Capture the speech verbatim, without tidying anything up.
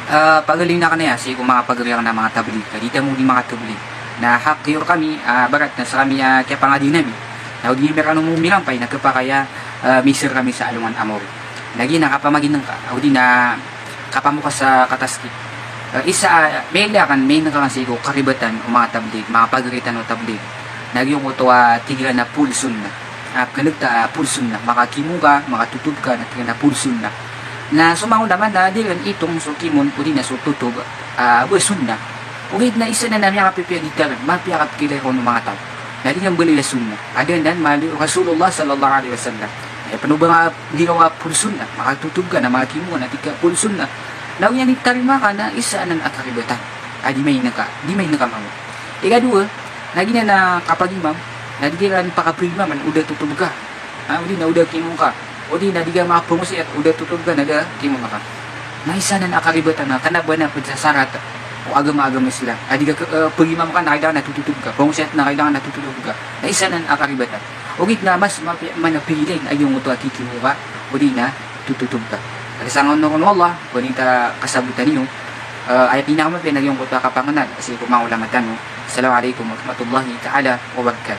Ah, pagaliyo na kaniya sii ko manga pagari akn a manga tablig. Ka di tano di manga tablig. Na hak iyo rkami, ah, barat na skami, ah, kiyapangadiyan ami. Na o di ami rkano mirampay na khapakay a, ah, miisir kami sa alongan a maori. Na giya na kapamaginngka, o di na kapamokas sa kataskit. Ah, isa, ah, mailay akn, mailay akn sii ko karibatan o manga tablig, manga pagari tano o tablig. Na giyangkoto a tig iran a full sunnah. Ah, pkhan'g ta, ah, full sunnah. Makakimo ka, makatotog ka, na tig iran a full sunnah. Na so manga ulama na di iran itong so kimon, o di na so totog, ah, ba sunnah. Ogaid na isa anan a miyakapipiya di tagan, mapiya a kapkhailay ron o manga taw. Na di niyan mbaloy a sunnah. Adn dn, maloy o Rasulullah sallallahu alaihi wasallam. Eh, pn o ba nga giraw a full sunnah, makatotog ka, na makakimo ka, na tig ka full sunnah. Na o iyan di tarima ka na isa anan a karibatan. Ah, di mailay ka, di mailay ka mambo. Ikadowa, na giyanan a kapagimam, na di ka iran pakapagimam, o da totog ka. Ah, o di na o da kimon ka. O di na di ka makapangosiyat, o da totog ka, na da kimon ka. Na isa anan a karibatan a kna ba na pd sa sarat o agama, agama Islam. Ah, di ka, eh, pagimam ka, na kailangan na tototog ka. Pangosiyat na kailangan na tototog ka. Na isa anan a karibatan. Ogaid na mas mapiya man a piilay a giyangkoto a kikimo ka, o di na tototog ka. Aya sangan o Allah, ko di ta kasabotan iyo, eh, aya pinakamapiya na giyangkoto a kapangnan sii ko manga ulama tano. Assalamu alaikum warahmatullahi taala wabarakatuh.